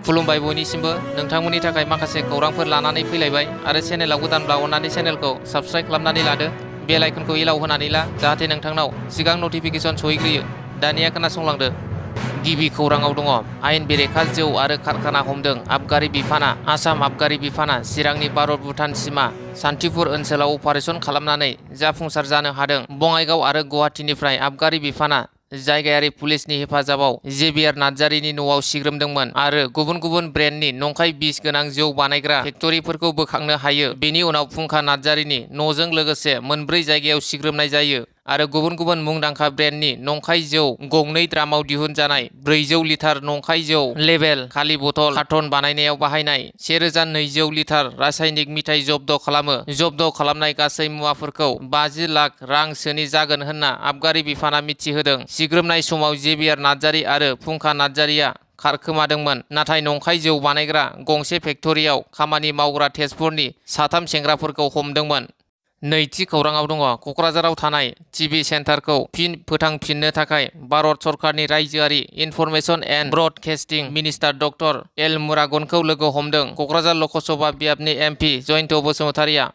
खुलुमबाय बयनिसिमबो नोंथांमोननि थाखाय माखासे खौरांफोर लानानै फैलायबाय आरो चेनेलाव गोदानब्ला अन्नानै चेनेलखौ साबस्क्राइब खालामनानै लादो बेल आइकनखौ एलाव होनानै ला जाहाथे नोंथांनाव सिगां नटिफिकेसन सहैग्रोयो। दानिया खोनासंलांदो। गिबि खौराङाव दङ आयेन बेरेखा जौ आरो कारखाना हमदों आबगारि बिफाना। आसाम आबगारि बिफाना चिरांनि भारत भुटान सिमा सान्तिपुर ओनसोलाव अपारेशन खालामनानै जाफुंसार जानो हादों। बङाइगाव आरो गुवाहाटीनिफ्राय आबगारि बिफाना जायगायारि पुलिसनि हेफाजाबाव जेबियार नार्जारिनि न'आव सिग्रोमदोंमोन आरो गुबुन गुबुन ब्रेन्डनि नंखाय बिस गोनां जौ बानायग्रा फेक्टरिफोरखौ बोखांनो हायो। बेनि उनाव फुंखा नार्जारिनि न'जों लोगोसे मोनब्रै जायगायाव सिग्रोमनाय जायो आरो गुबुन गुबुन मुंदांखा ब्रेन्डनि नंखाय जौ गंनै द्रामाव दिहुनजानाय 400 लिटार नंखाय जौ लेबेल खालि बथल कार्टन बानायनायाव बाहायनाय 1200 लिटार रासायनिक मिथाइ जब्द खालामो। जब्द खालामनाय गासै मुवाफोरखौ 50 लाख रांसोनि जागोन होनना आबगारि बिफाना मिथिहोदों। सिग्रोमनाय समाव जेबियार नार्जारि आरो फुंखा नार्जारिया खारखोमादोंमोन, नाथाय नंखाय जौ बानायग्रा गंसे फेक्टरियाव खामानि मावग्रा तेजपुरनि 3 सेंग्राफोरखौ हमदोंमोन। नैथि खौराङाव दङ क'क्राझाराव थानाय टिभि सेन्टारखौ फिन फोथांफिननो थाखाय भारत सरकारनि रायजोआरि information and broadcasting minister doctor L मुरागनखौ लोगो हमदों क'क्राझार लकसभा बियाबनि एमपि जयन्त बसुमतारिया।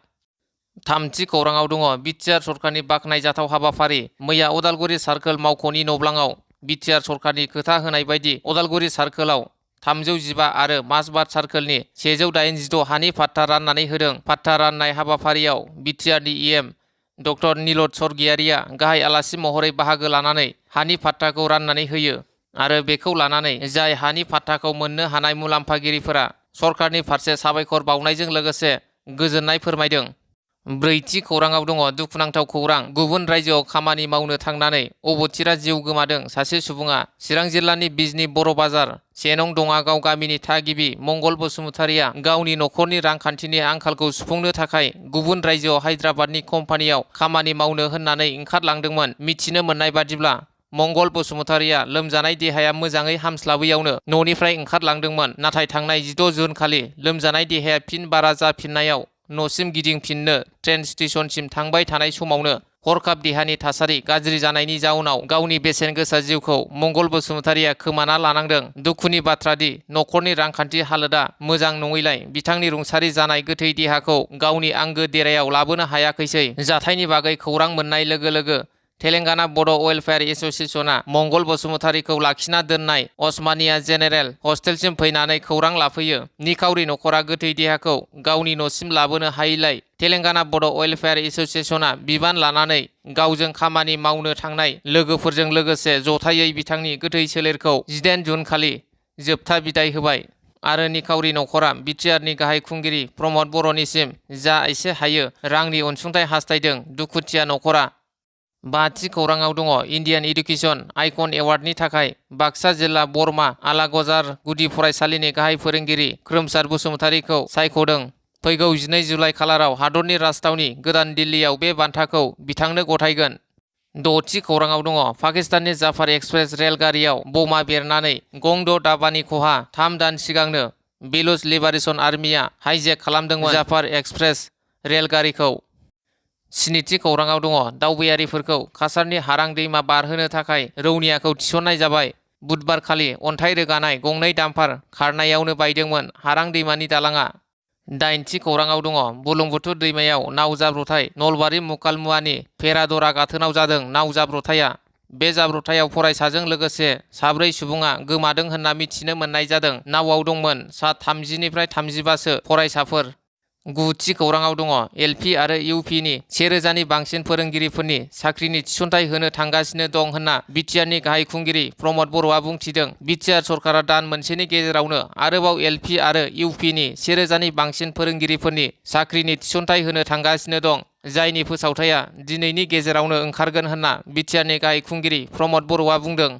थामथि खौराङाव दङ बिटिआर सरकारनि बाखनायजाथाव हाबाफारि। मैया उदालगुरि सार्कोल मावख'नि नब्लाङाव बिटिआर सरकारनि खोथा होनाय बायदि उदालगुरि सार्कोलाव 315 आरो माजबाद सार्कोलनि 186 हानि फाट्टा राननानै होदों। फाट्टा राननाय हाबाफारियाव बिटिआरनि इएम डक्टर नीलद स्वर्गियारिया गाहाय आलासि महरै बाहागो लानानै हानि फाट्टाखौ राननानै होयो आरो बेखौ लानानै जाय हानि फाट्टाखौ मोननो हानाय मुलाम्फागिरिफोरा सरकारनि फारसे साबायखर बावनायजों लोगोसे गोजोननाय फोरमायदों। ब्रैथि खौराङाव दङ दुखुनांथाव खौरां। गुबुन रायजोआव खामानि मावनो थांनानै अबथिरा जिउ गोमादों। सासे सुबुङा चिरां जिल्लानि बिजनी बर' बाजार 1 नं दङागाव गामिनि थागिबि मंगल बसुमतारिया गावनि नखरनि रांखान्थिनि आंखालखौ सुफुंनो थाखाय गुबुन रायजोआव हायद्राबादनि कम्पानियाव खामानि मावनो होननानै ओंखारलांदोंमोन। मिथिनो मोननाय बादिब्ला मंगल बसुमतारिया लोमजानाय देहाया मोजाङै हामस्लाबैयावनो न'निफ्राय ओंखारलांदोंमोन, नाथाय थांनाय 16 जुन खालि लोमजानाय देहाया फिन बारा जाफिननायाव न'सिम गिदिंफिननो ट्रेन स्टेशनसिम थांबाय थानाय समावनो हरखाब देहानि थासारि गाज्रि जानायनि जाउनाव गावनि बेसेन गोसा जिउखौ मंगल बसुमतारिया खोमाना लानांदों। दुखुनि बाथ्रा दि नखरनि रांखान्थि हालोदा मोजां नङैलाय बिथांनि रुंसारि जानाय गोथै देहाखौ गावनि आंगो देरायाव लाबोनो हायाखैसै। जाथायनि बागै खौरां मोननाय लोगो लोगो तेलेंगाना बड' वेलफेयार एस'सिएशना मंगल बसुमतारिखौ लाखिना दोननाय अस्मानिया जेनेरेल हस्टेलसिम फैनानै खौरां लाफैयो। निखावरि नखरा गोथै देहाखौ गावनि न'सिम लाबोनो हायैलाय तेलेंगाना बड' वेलफेयार एस'सिएशना बिबान लानानै गावजों खामानि मावनो थांनाय लोगोफोरजों लोगोसे जथायै बिथांनि गोथै सोलेरखौ 18 जुन खालि जोबथा बिदाय होबाय आरो निखावरि नखरा बिटिआरनि गाहाय खुंगिरि प्रमद बर'निसिम जा एसे हायो रांनि अनसुंथाइ हास्थायदों। दुखुथिया नखरा। बाथि खौराङाव दङ इन्डियान इडुकेसन आइकन एवार्डनि थाखाय बाक्सा जिल्ला बरमा आलागजार गुदि फरायसालिनि गाहाय फोरोंगिरि खोरोमसार बसुमतारिखौ सायख'दों। फैगौ 12 जुलाइ खालाराव हादरनि राजथावनि गोदान दिल्लीयाव बे बान्थाखौ बिथांनो गथायगोन। द'थि खौराङाव दङ पाकिस्ताननि जाफार एक्सप्रेस रेलगारियाव बमा बेरनानै गंद' दाबानि खहा। 3 दान सिगांनो बेलुच लिबारेशन आर्मिया हाइजेक खालामदोंमोन जाफार एक्सप्रेस रेलगारिखौ। स्निथि खौराङाव दङ दावबायारिफोरखौ काछारनि हारां दैमा बारहोनो थाखाय रौनियाखौ थिसननाय जाबाय। बुधबारखालि अन्थाइ रोगानाय गंनै दाम्पार खारनायावनो बायदोंमोन हारां दैमानि दालाङा। 8थि खौराङाव दङ बुरलुंबुथुर दैमायाव नाव जाब्रबथाय। नलबारि मुकालमुवानि पेरादरा गाथोनाव जादों नाव जाब्रबथाया। बे जाब्रबथायाव फरायसाजों लोगोसे 4 सुबुङा गोमादों होनना मिथिनो मोननाय जादों। नावआव दंमोन सा 30निफ्राय 35 सो फरायसाफोर। 9थि खौराङाव दङ एलपि आरो इउपिनि 1000 नि बांसिन फोरोंगिरिफोरनि साख्रिनि थिसनथाइ होनो थांगासिनो दं होनना बिटिआरनि गाहाय खुंगिरि प्रमद बर'आ बुंथिदों। बिटिआर सरकारा दान मोनसेनि गेजेरावनो आरोबाव एलपि आरो इउपिनि 1000 नि बांसिन फोरोंगिरिफोरनि साख्रिनि थिसनथाइ होनो थांगासिनो दं, जायनि फोसावथाया दिनैनि गेजेरावनो ओंखारगोन होनना बिटिआरनि गाहाय खुंगिरि प्रमद बर'आ बुंदों।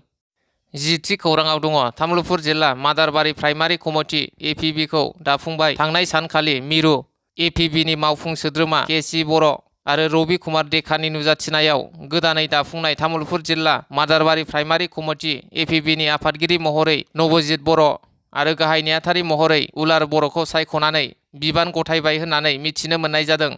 10थि खौराङाव दङ तामुलपुर जिल्ला मादारबारि प्राइमारि कमिटि एपिबिखौ दाफुंबाय। थांनाय सानखालि मिरु एपिबिनि मावफुं सोद्रोमा के.सि. बर' आरो रबि कुमार डेकानि नुजाथिनायाव गोदानै दाफुंनाय तामुलपुर जिल्ला मादारबारि प्राइमारि कमिटि एपिबिनि आफादगिरि महरै नबजित बर' आरो गाहाय नेहाथारि महरै उलार बर'खौ सायख'नानै बिबान गथायबाय होननानै मिथिनो मोननाय जादों।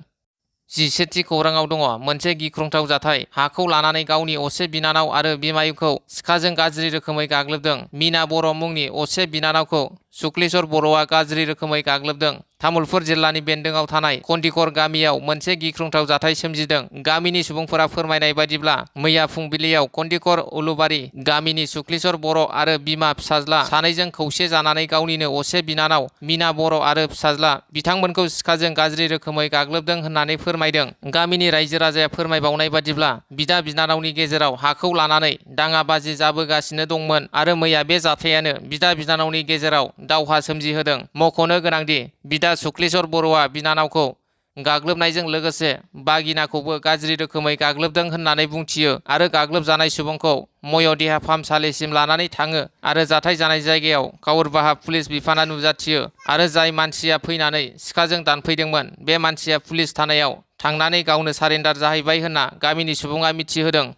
11थि खौराङाव दङ मोनसे गिख्रंथाव जाथाय। हाखौ लानानै गावनि असे बिनानाव आरो बिमायंखौ सिखाजों गाज्रि रोखोमै गाग्लोबदों। मिना बर' मुंनि असे बिनानावखौ सुक्लेस्वर बर'आ गाज्रि रोखोमै गाग्लोबदों। तामुलपुर जिल्लानि बेन्दोंआव थानाय कन्दिकर गामियाव मोनसे गिख्रंथाव जाथाय सोमजिदों। गामिनि सुबुंफोरा फोरमायनाय बायदिब्ला मैया फुंबिलियाव कन्दिकर उलुबारि गामिनि सुक्लेस्वर बर' आरो बिमा फिसाज्ला सानैजों खौसे जानानै गावनिनो असे बिनानाव मिना बर' आरो फिसाज्ला बिथांमोनखौ सिखाजों गाज्रि रोखोमै गाग्लोबदों होननानै फोरमायदों। गामिनि रायजो राजाया फोरमायबावनाय बायदिब्ला बिदा बिनानावनि गेजेराव हाखौ लानानै दाङाबाजि जाबोगासिनो दंमोन आरो मैया बे जाथायानो बिदा बिनानावनि गेजेराव दावहा सोमजिहोदों। मख'नो गोनांदि बिदा सुक्लेस्वर बर'आ बिनानावखौ गाग्लोबनायजों लोगोसे बागिनाखौबो गाज्रि रोखोमै गाग्लोबदों होननानै बुंथियो आरो गाग्लोबजानाय सुबुंखौ मय देहा फाहामसालिसिम लानानै थाङो आरो जाथाय जानाय जायगायाव कावरबाहा पुलिस बिफाना नुजाथियो आरो जाय मानसिया फैनानै सिखाजों दानफैदोंमोन बे मानसिया पुलिस थानायाव थांनानै गावनो सारेन्डार जाहैबाय होनना गामिनि सुबुङा मिथिहोदों।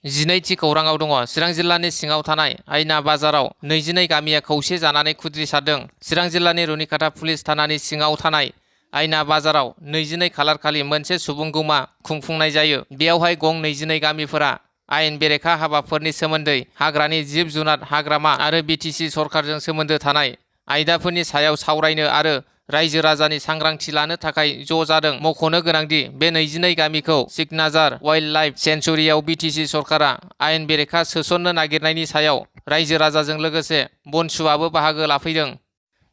12थि खौराङाव दङ। चिरां जिल्लानि सिङाव थानाय आयना बाजाराव 22 गामिया खौसे जानानै खुद्रिसारदों। चिरां जिल्लानि रुनिकाटा पुलिस थानानि सिङाव थानाय आयना बाजाराव 22 खालार खालि मोनसे सुबुंगौमा खुंफुंनाय जायो। बेयावहाय गं 22 गामिफोरा आयेन बेरेखा हाबाफोरनि सोमोन्दै हाग्रानि जिब जुनार हाग्रामा आरो बिटिसि सरकारजों सोमोन्दो थानाय आयदाफोरनि सायाव सावरायनो आरो रायजो राजानि सांग्रांथि लानो थाखाय ज' जादों। मख'नो गोनांदि बे 22 गामिखौ सिकनाझार वाइल्ड लाइफ सेंचुरियाव बिटिसि सरकारा आयेन बेरेखा सोसननो नागिरनायनि सायाव रायजो राजाजों लोगोसे बनसुआबो बाहागो लाफैदों।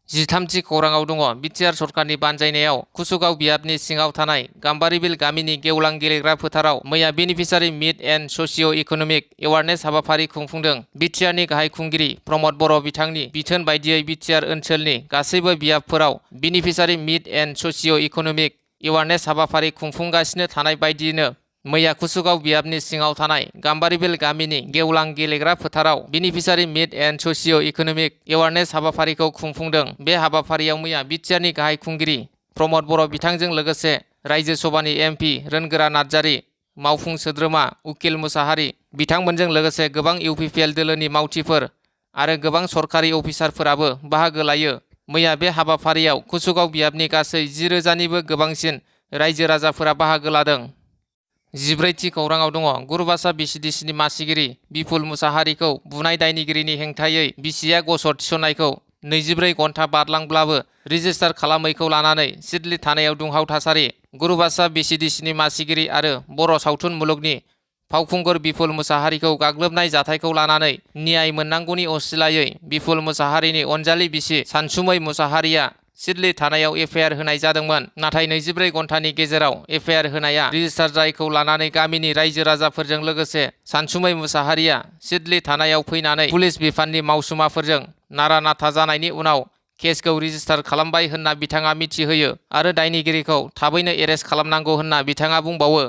13थि खौराङाव दङ। बिटिआर सरकारनि बानजायनायाव कुसुगाव बियाबनि सिङाव थानाय गाम्बारिबिल गामिनि गेवलां गेलेग्रा फोथाराव मैया beneficiary meat and socio' economic awareness हाबाफारि खुंफुंदों। बिटिआरनि गाहाय खुंगिरि प्रमद बर' बिथांनि बिथोन बायदियै बिटिआर ओनसोलनि गासैबो बियाबफोराव beneficiary meat and socio' economic awareness हाबाफारि खुंफुंगासिनो थानाय बायदियैनो मैया कुसुगाव बियाबनि सिङाव थानाय गाम्बारिबिल गामिनि गेवलां गेलेग्रा फोथाराव beneficiary meat and socio' economic awareness हाबाफारिखौ खुंफुंदों। बे हाबाफारियाव मैया बिटिआरनि गाहाय खुंगिरि प्रमद बर' बिथांजों लोगोसे रायजो सभानि एमपि रोनगोरा नार्जारि, मावफुं सोद्रोमा उकिल मुसाहारि बिथांमोनजों लोगोसे गोबां इउपिपिएल दोलोनि मावथिफोर आरो गोबां सरकारि अफिसारफोराबो बाहागो लायो। मैया बे हाबाफारियाव कुसुगाव बियाबनि गासै 10,000निबो गोबांसिन रायजो राजाफोरा बाहागो लादों। 14थि खौराङाव दङ। गुरुबासा बिसिडिसिनि मासिगिरि बिपुल मुसाहारिखौ बुनाय दायनिगिरिनि हेंथायै बिसिया गसर थिसननायखौ 24 घन्टा बारलांब्लाबो रेजिस्टार खालामैखौ लानानै सिडली थानायाव दुंहाव थासारि। गुरुबासा बिसिडिसिनि मासिगिरि आरो बर' सावथुन मुलुगनि फावखुंगुर बिपुल मुसाहारिखौ गाग्लोबनाय जाथायखौ लानानै न्याय मोननांगौनि असिलायै बिपुल मुसाहारिनि अनजालि बिसि सानसुमै मुसाहारिया सिडली थानायाव एफआइआर होनाय जादोंमोन। नाथाय 24 घन्टानि गेजेराव एफआइआर होनाया रेजिस्टार जायैखौ लानानै गामिनि रायजो राजाफोरजों लोगोसे सानसुमै मुसाहारिया सिडली थानायाव फैनानै पुलिस बिफाननि मावसुमाफोरजों नारा नाथा जानायनि उनाव केसखौ रेजिस्टार खालामबाय होनना बिथाङा मिथिहोयो आरो दायनिगिरिखौ थाबैनो एरेस्ट खालामनांगौ होनना बिथाङा बुंबावो।